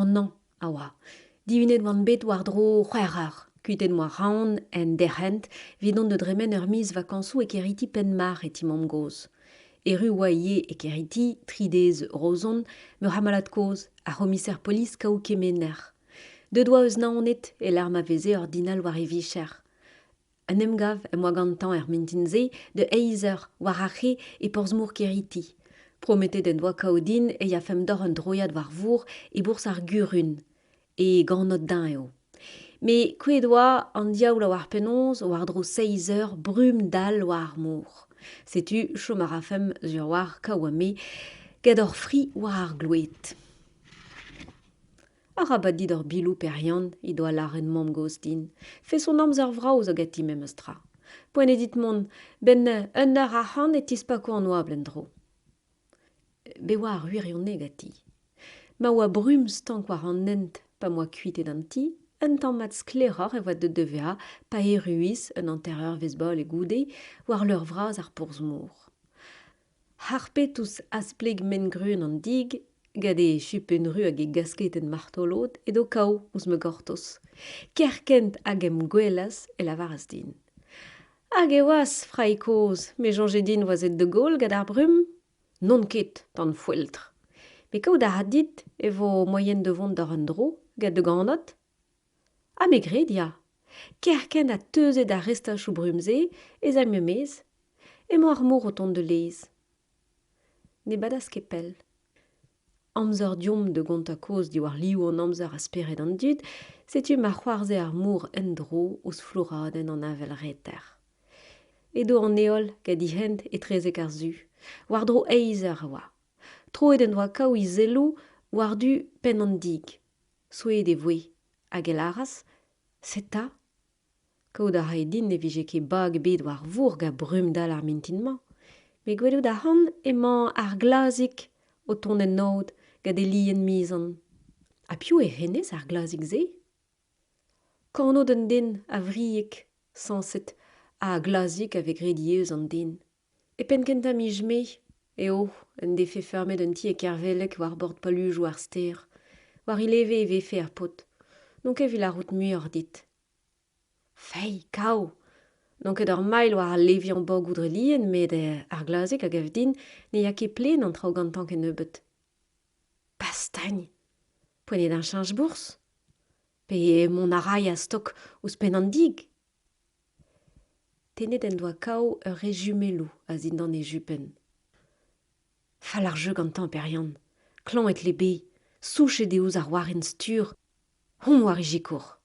An hañv a oa. Dihunet oan bet war-dro c'hwec'h eur. Kuitaet 'm boa Raon en derc'hent evit dont da dremen ur miz vakañsoù e Keriti Penmarc'h e ti mamm-gozh. Erru oa ivez e Keriti, tri dez Roazhon, ma c'hamalad kozh, ar c'homiser polis Kaou Kemener. Deuet oa eus Naoned e-lec'h ma veze ordinal war e vicher. Un emgav em boa gantañ er mintin-se da eizh eur war ar c'hae e porzh-mor Keriti. Prometet en doa kaout din e yafemp d'ober un droiad war vor e-bourzh ar Gurun. E ganot din eo. Met kouezhet oa an diaoul a oar penaos war-dro seizh eur brumm dall war ar mor. Setu chom a rafemp sur war Kaou ha me gant hor fri war ar gloued. Arabat dit ur biloù Per Yann he doa lâret mamm-gozh din. Feson amzer vrav zo ganti memes tra. Poent eo dit mont, 'benn un eur ac'hann e tispako an oabl en-dro. Bet oa ar wirionez ganti. Ma oa brumm stank war an hent pa 'm boa kuitaet an ti, un tamm mat sklaeroc'h e oa deuet da vezañ pa erruis un hanter-eurvezh bale goude war leur vras ar porzh-mor. Harpet ouzh aspleg maen-greun an dig, gant e chupenn ru hag e gasketenn martolod, edo Kaou ouzh ma gortoz. Kerkent hag em gwelas e lavaras din: Hag e oas, frai kozh, me soñje din 'oas aet da goll gant ar brumm ? N'on ket, tanfoeltr. Met kaout a ra dit e vo moaien da vont d'ober un dro gant da ganod ? Ha me 'gred ya. Kerkent ha teuzet ar restachoù brumm-se ez aimp er-maez. Emañ ar mor o tont da laez. Ne badas ket pell. Amzer deomp da gontañ kaoz diwar liv an amzer ha spered an dud, setu ma c'hoarzhe ar mor en-dro ouzh flouradenn an avel reter. Edo an heol gant he hent etrezek ar su. War-dro eizh eur e oa. Troet en doa Kaou he selloù war-du penn an dig. Souezhet e voe hag e lâras Seta Kaout a rae din ne vije ket bag ebet war vor gant brumm-dall ar mintin-mañ. Met gwelout a ran emañ ar glazig o tont en aod gant e lien mizan. Ha piv eo hennezh, ar glazig-se ? Kanod un den a Vrieg, sañset, ha glazig a vez graet ivez eus an den. E penn-kentañ miz Mae eo en defe feurmet un ti e Kerveleg war bord palujoù ar stêr. War e leve e vefe ar paotr. N'on ket evit lârout muioc'h dit. Feiz, kav ! N'on ket ur mailh war al leviañ bagoù dre lien met ar glazig a gav din ne ya ket plaen an traoù gantañ kennebeut. Pastagn ! Poent eo d'eñ cheñch bourzh ? Pe mont a ray a-stok ouzh penn an dig ? Tennet en doa Kaou ur re jumelloù a-zindan e jupenn. Fall ar jeu gantañ Per Yann. Klañv e tle bezañ. Souchet eo ouzh ar warenn-stur. Hon war e sikour.